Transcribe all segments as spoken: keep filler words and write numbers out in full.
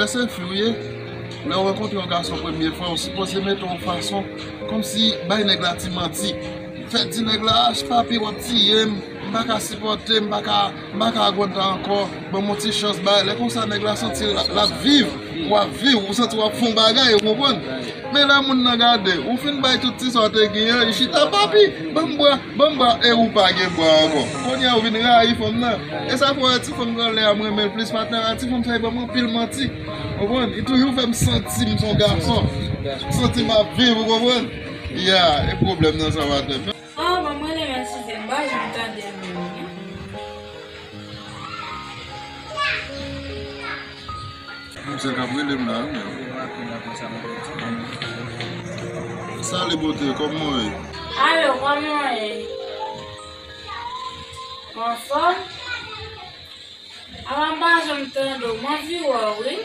Se fi w ye. Lè w rankontre yon gason premye fwa, ou sipoze mete yon fason kòmsi bay nèg la ti manti. Fè di nèg la, "Ah, papi, w ap tiye m, m pa ka sipòte, m pa ka, m pa ka agontan ankò, ban m yon ti chans, bay." Lè konsa, nèg la santi l, l ap viv, w ap viv, ou santi w ap fè yon bagay, ou konprann? Men lè moun nan gade, ou fin bay tout ti sa w te genyen, li chita, "Papi, ban m bwa, ban m bwa," e ou pa gen bwa ankò. Kounye a, ou vin rayi fanm nan. E sa fè w wè ti fanm nan lè a m renmen l plis, patnè a, ti fanm sa, li ban m anpil manti. Ou konprann? Li toujou fè m santi m se yon gason. Santi m ap viv, ou konprann? Ya, e pwoblèm nan sa, patnè. Ah, ban m rele Mèsizè, m pa janm tande l menm non. Misye k ap rele m la, wi. Sali bote, kòman w ye? Alo, kòman w ye? Ou anfòm? Apa m pa janm tande w, m anvi wè w wi.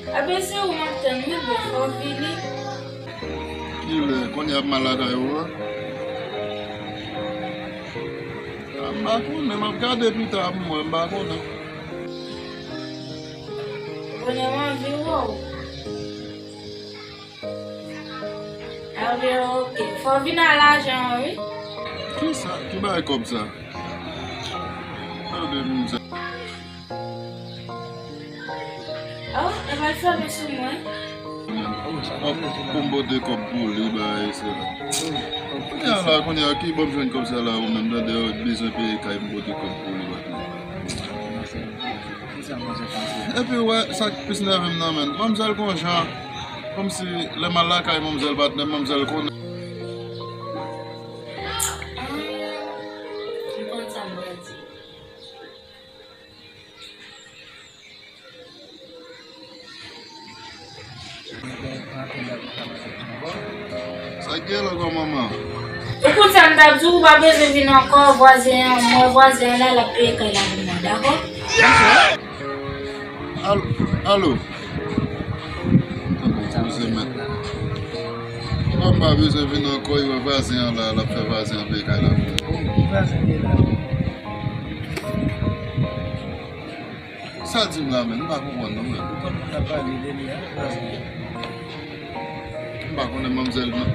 Enben se ou m ap tann wi bro, fò w vini. Kilè, kounye a ap mal lakay ou a? A, m pa konnen, m ap gade pita pou m wè, m pa konnen. Kounye a m anvi wè w. Enben ok, fò w vin a lajan an wi. Kisa? Ki bagay kòb sa? Tande mizè. Oh, e pa l frape sou mwen. Pou m pote kòb pou li, bagay se la. Kounye a la, kounye a, ki bò m jwenn kòb sa la, ou menm, tande, ou bezwen peye kay, m pote kòb pou li, patnè. Epi, ou wè, sa k plis nève m nan, menn. Manmzèl gon jan, kòmsi lè m al lakay manmzèl, patnè, manmzèl konnen. Ah, m konn sa m pral di. Sa k gen la ankò, manman? Ou konn sa m t ap di w, ou pa bezwen vin ankò, vwazen an, m wè vwazen an la, l ap peye kay la pou mwen, dakò? Alo, alo. Tankou koze mèt. Kòm m pa bezwen vin ankò, e wè vwazen an la, l ap fè vwazen an peye kay la pou mwen. Ki vwazen ki la? Sa di m la menm, m pa konprann non, menm. Ou konn moun n ap pale de li a, vwazen an? M pa konnen manmzèl non.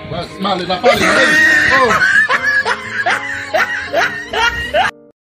Pale, n ap pale, tande. Oh!